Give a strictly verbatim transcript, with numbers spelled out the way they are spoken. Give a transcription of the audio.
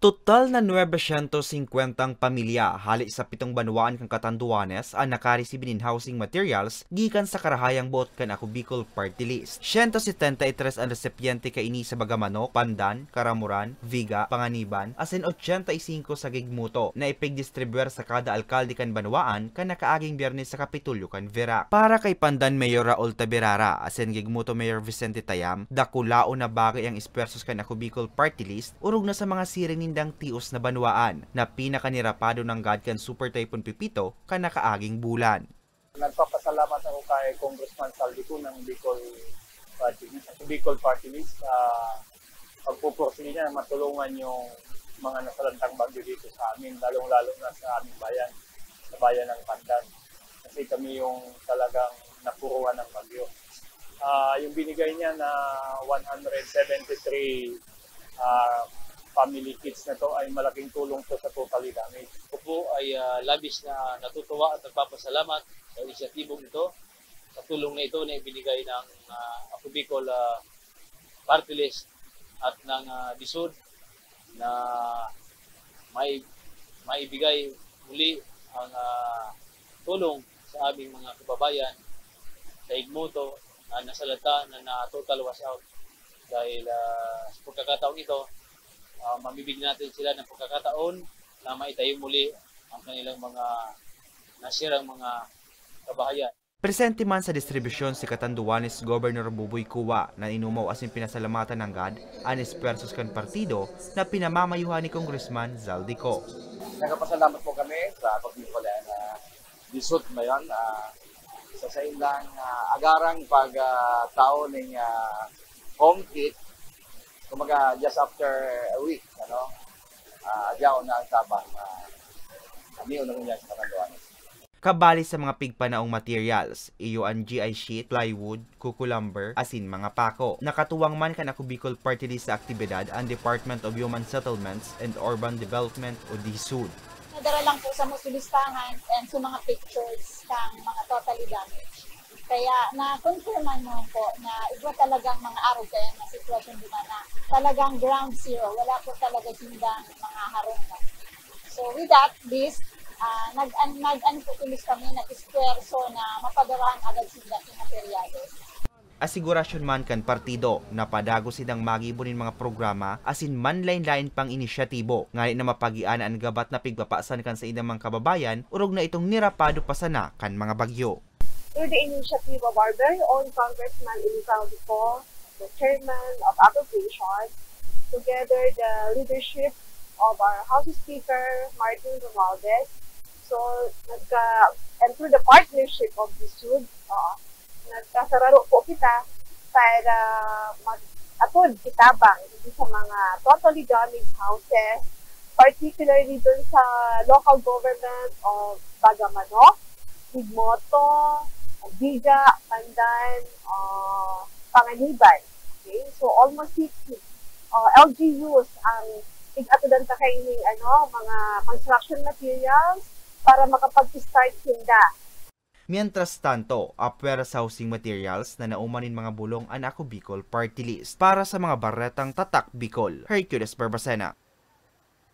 Total na nuebe syentos singkwentang pamilya hale sa pitong banwaan kan Catanduanes an nakaresibi nin housing materials gikan sa karahayang boot kan Ako Bicol Party List. Siyento setenta y tres an resipyente kaini sa Bagamanok, Pandan, Caramoran, Viga, Panganiban, asin ochenta y singko sa Gigmuto, na ipigdistribuyar sa kada alkalde kan banwaan kan nakaaging Biyernes sa Kapitolyo kan Virac. Para kay Pandan Mayor Raul Taberara asin Gigmuto Mayor Vicente Tayam, dakulaon na bagay ang espuwersos kan Ako Bicol Party List, orog na sa mga siring nindang tios na banwaan, na pinakanirapado nanggad kan Super Typhoon Pepito kan nakaaging bulan. Nagpapasalamat ako kay Congressman Zaldy Co ng Bicol Party List, Bicol Party List, sa pagpupursige niya na matulungan yung mga nasalantang bagyo dito sa amin, lalong-lalo na sa aming bayan, sa bayan ng Pandan. Kasi kami yung talagang napuruhan ng bagyo. Ah, yung binigay niya na one hundred seventy-three, ah, family kits na to ay malaking tulong to sa totally damage. Ako po ay, ah, labis na natutuwa at nagpapasalamat sa inisyatibong ito, sa tulong na ito na ibinigay ng, ah, Ako Bicol, ah, Party List at ng, ah, DISUD na may, maibigay muli ang, ah, tulong sa aming mga kababayan sa Igmoto na nasalanta, na na-total wash out. Dahil, ah, sa pagkakataong ito, ah, mabibigyan natin sila ng pagkakataon na maitayo muli ang kanilang mga nasirang mga kabahayan. Presente man sa distribusyon si Catanduanes Governor Buboy Cua na inumaw asin pinasalamatan nanggad an espuwersos kan partido na pinamamayuhan ni Congressman Zaldy Co. Nagpapasalamat po kami sa Ako Bicol and, ah, DISUD ngayon, ah, sa saindang, ah, agarang pag, ah, tao ning, ah, home kit, kumbaga, just after a week, ano, ah, yaon na ang tabang, ah, kami unang niya sa Catanduanes. Kabali sa mga pigpanaong materials, iyo an G I sheet, plywood, kuko lumber, asin mga pako. Nakatuwang man kan Ako Bicol Party List sa aktibidad an Department of Human Settlements and Urban Development o DHSUD. Nadara lang po samo sa listahan and sa mga pictures kang mga totally damaged. Kaya na-confirman mo po na igwa talagang mga arog kaya na sitwasyon di ba na talagang ground zero, wala po talaga sindang mga harong na. So with that list, ah, nag-, an-, nag-, ano po tulos kami, nag-esfuerso na mapadarahan agad sinda yung materyales. Asigurasyon man kan partido na padagos sindang magibo nin mga programa asin manlaen-laen pang inisyatibo ngani na mapagian an gabat na pigpapasan kan saindang mga kababayan, orog na itong nirapado pa sana kan mga bagyo. Through the initiative of our very own Congressman Eli Zaldy Co, the chairman of Appropriations, together the leadership of our House Speaker Martin Romualdez. So, nagka-, and through the partnership of DHSUD, oo, nagkasararo po kita para mag-atod kitabang dito sa mga totally damaged houses, particularly dun sa local government of Bagamanok, Igmoto, Viga, Pandan, ah, Panganiban. Okay? So, almost sixty, ah, L G Us ang ig-atodan ta kaining, ano, mga construction materials para makapag-start sinda. Mientras tanto, apwera sa housing materials na nauma nin mga bulong an Ako Bicol Party List. Para sa mga baretang Tatak Bicol, Hercules Barbacena.